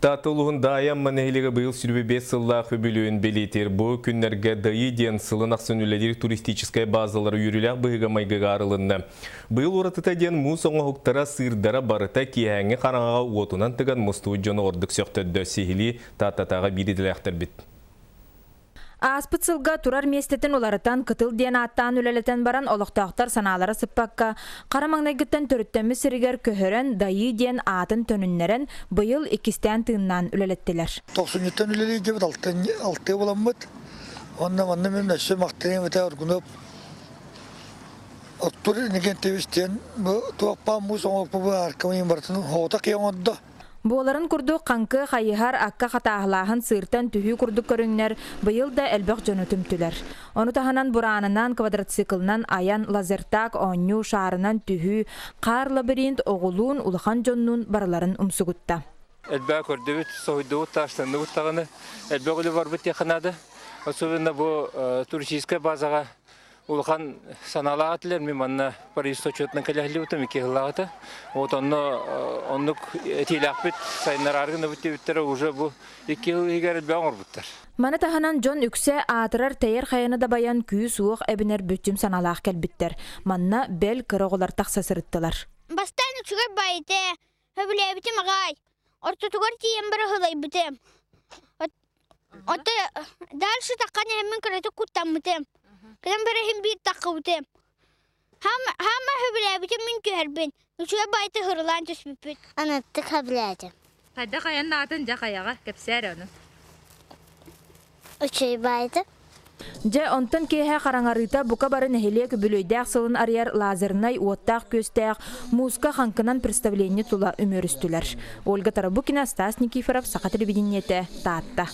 Таатта улууһун Даайа Амма нэһилиэгэ быйыл 25 сыллаах үбүлүөйүн бэлиэтиир. Бу күннэргэ Дайыы диэн сылын ахсын үлэлиир туристическай базалара үөрүүлээх быһыыга-майгыга арылынна. Быйыл уратыта диэн муус оҥоһуктара, сыырдара барыта киэһээҥҥи хараҥаҕа уотунан тыган мустубут дьону ордук сөхтөрдө. Сиһилии Тааттатааҕы биир идэлээхтэрбит. Ааспыт сылга турар миэстэтин уларытан, Кытыл диэн ааттаан үлэлэтэн баран, олохтоохтор санаалара сыппакка, хара маҥнайгыттан төрүттэммит сиригэр көһөрөн, Дайыы диэн аатын төнүннэрэн, быйыл иккистээн тыыннаан үлэлэттилэр. Тохсунньуттан үлэлиирдибит, алтыа буламмыт. Уонна манна мин өссө махтаныам этэ Аргунов Оттур Иннокентьевич диэн бу туохпаан муус оҥорпу аркамыйын барытын оҕото киһи оҥордо. Буоларын курдук, хаҥкы, хайыһар, акка хатааһылааһын, сыыртан түһүү курдук көрүҥнэр быйыл да элбэх дьону түмтүлэр. Ону таһынан бураанынан, квадроциклынан айан, лазертаг, оонньуу, шаарынан түһүү, хаар лабиринт оҕолуун, улахан дьоннуун барыларын умсугутта. Элбэҕи көрдүбүт, соһуйдубут, таастанныбыт даҕаны. Элбэх үлэ барбыт диэххэ наада. Особенно бу туристическай базаҕа улахан санаалаах этилэр. Мин манна Париж отчетунан кэлэһиллибитим икки сыллааҕыта. Вот онно оннук этиилээхпит сайыннараары гынабыт диэбиттэрэ уже бу икки сыл иһигэр элбэҕи оҥорбуттар. Маны таһынан дьон үксэ аатырар тэйэр хайаны дабайан күүс-уох эбинэр бүччүм санаалаах кэлбиттэр. Манна бэл кыра оҕолор тахса сырыттылар. Бастаан үчүгэй байыта, сөбүлээбитим аҕай. Ортотугар тиийэн бара сылайбытым. Оттон дальше таххан иһэммин кыратык куттаммытым. Кэлэн бара иһин биир таххыбытым. Хаама сөбүлээбитим мин түһэрбин. Үчүгэй байыта һырылаан түспүппүт. Анаттык сөбүлээтим. Хайдах айаннаатын дьэ хайаҕа кэпсээр ону. Үчүгэй байыта. Дьэ, онтон киэһэ хараҥарыыта бука бары нэһилиэк үбүлүөйдээх сылын арыйар лазернай уоттаах-күөстээх мууска хаҥкынан представление тула үмүөрүстүлэр. Ольга Тарабукина, Стас Никифоров, Саха телевидениетэ, Таатта.